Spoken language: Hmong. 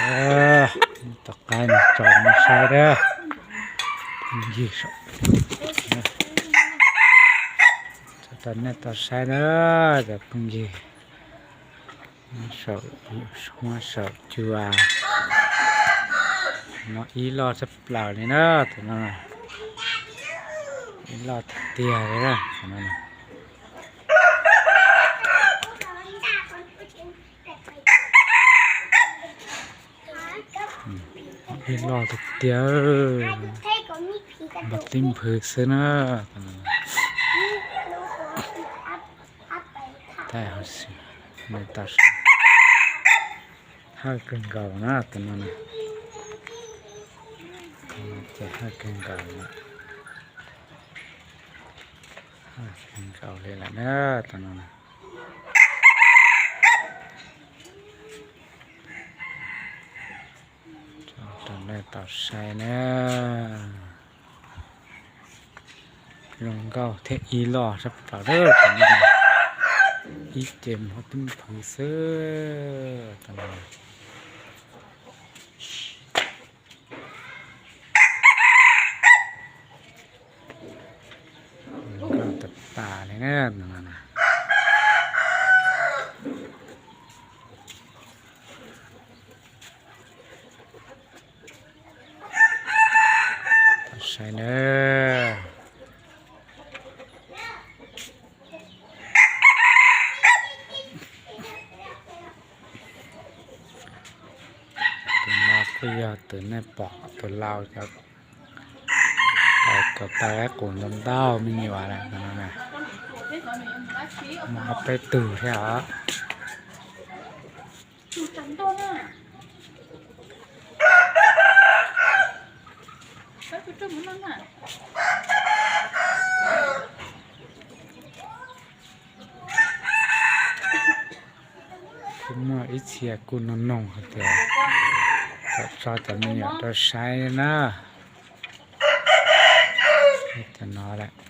Tom qab no tso nej saib na, phooj ywg, tso rau nej tau saib na, cov phooj ywg. Saum, saum cua no ib loj tshaj plaws li na, tus no ib loj tiag tiag li na, tus no. Ib loj tiag tiag, npog tib nphwv xwb na. Thaij hauv xwb, nej tau saib. Haj kawg nkaus na tus no na. Ces haj kawg nkaus na. Haj kawg nkaus li lawm na tus no na. Tso rau nej tau saib na. Zoo nkauj thiab ib loj sab plaws lawm tus no. Ib ce npog tib nphwv xwb tus no. Zoo nkauj tas tas li na tus no na. Tau saib na. Tus no kuj yog tus nej pom tus lau cov, cov taw qaib qus ntau ntau me nyuam lawm no na. Muaj ob peb tug thiab os. Kuj muaj ib txhia kuj noog noog hais tias kom tso cov me nyuam rau saib na. Cov no lawm.